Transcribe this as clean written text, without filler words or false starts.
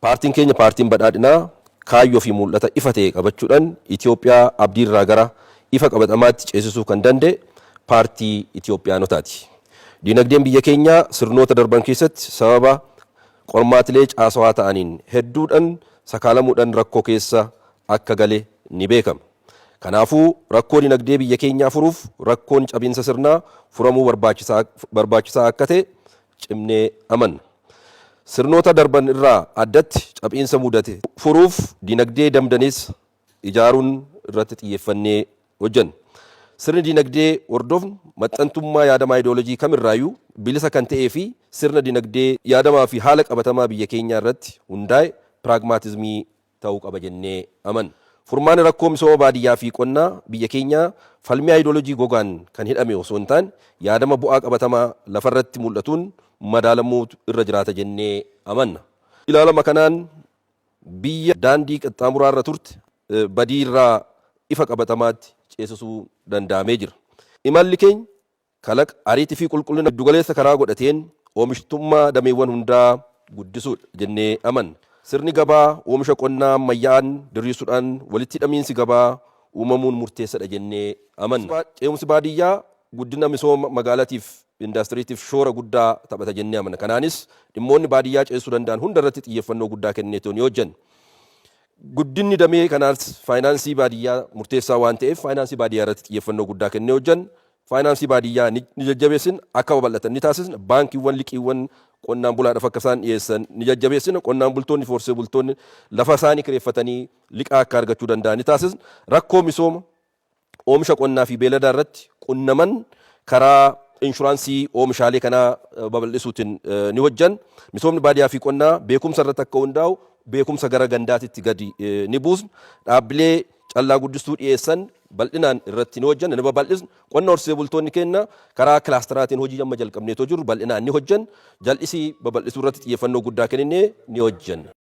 Paartiin keenya Paartiin Badhaadhinaa kaayyoo fi mul'ata ifa ta'e qabachuudhaan Itoophiyaa abdiirraa gara ifa qabatamaatti ceesisuu kan danda'e paartii Itoophiyaanotaati. Dinagdeen biyya keenyaa sirnoota darban keessatti sababa qormaatilee caasawaa ta'aniin hedduudhaan sakaalamuudhaan rakkoo keessa akka gale ni beekama. Kanaafuu rakkoo dinagdee biyya keenyaa furuuf rakkoon cabinsa sirnaa furamuu barbaachisaa akka ta'e cimnee amanna. Sirnoota darban irraa addatti cabiinsa mudate furuuf dinagdee damdaneessa ijaaruun irratti xiyyeeffannee hojjenna. Sirni dinagdee hordofnu maxxantummaa yaadama ayidooloojii kamirraayyuu bilisa kan ta'ee fi sirna dinagdee yaadamaa fi haala qabatamaa biyya keenyaa irratti hundaa'e piraagmaatizmii ta'uu qaba jennee amanna. Furmaanni rakkoo misooma baadiyyaa fi qonnaa biyya keenyaa falmii ayidooloojii gogaan kan hidhame osoo hin taane yaadama bu'aa qabatamaa lafarratti mul'atuun madaalamuu irra jiraata jennee amanna. Ilaalama kanaan biyya daandii qaxxaamuraa irra turte badii irraa ifa qabatamaatti ceesisuu danda'amee jira. Imalli keenya kalaqa, ariitii fi qulqullina giddugaleessa karaa godhateen oomishtummaa dameewwan hundaa guddisuudha jennee amanna. Sirni gabaa oomisha qonnaa ammayyaa'aan diriirsuudhaan walitti hidhamiinsi gabaa uumamuun murteessadha jennee amanna. Ce'umsi baadiyyaa guddina misooma magaalatiif indaastiriitiif shoora guddaa taphata jennee amanna. Kanaanis dhimmoonni baadiyyaa ceesisuu danda'an hunda irratti xiyyeeffannoo guddaa kennineetoo ni hojjenna. Guddinni damee kanaas faayinaansii baadiyyaa murteessaa waan ta'eef faayinaansii baadiyyaa irratti xiyyeeffannoo guddaa kennee hojjenna. Faayinaansii baadiyyaa ni jajjabeessina, akka babal'atan ni taasisna. Baankiiwwan liqiiwwan qonnaan bulaadhaaf akka isaan dhiyeessan ni jajjabeessina. Qonnaan bultoonni fi horsee bultoonni lafa isaanii kireeffatanii liqaa akka argachuu danda'an ni taasisna. Rakkoo misooma oomisha qonnaa fi beeladaa irratti qunnaman karaa inshuraansii oomishaalee kanaa babal'isuutiin ni hojjanna. Misoomni baadiyyaa fi qonnaa beekumsa irratti akka hundaa'u beekumsa gara gandaatitti gadi ni buusna. Dhaabbilee callaa guddistuu dhiyeessan bal'inaan irratti ni hojjanna, ni babal'isna. Qonna horsee bultoonni keenya karaa kilaasteraatiin hojii amma jalqabneetoo jiru bal'inaan ni hojjanna. Jal'isii babal'isuu irratti xiyyeeffannoo guddaa kenninee ni hojjanna.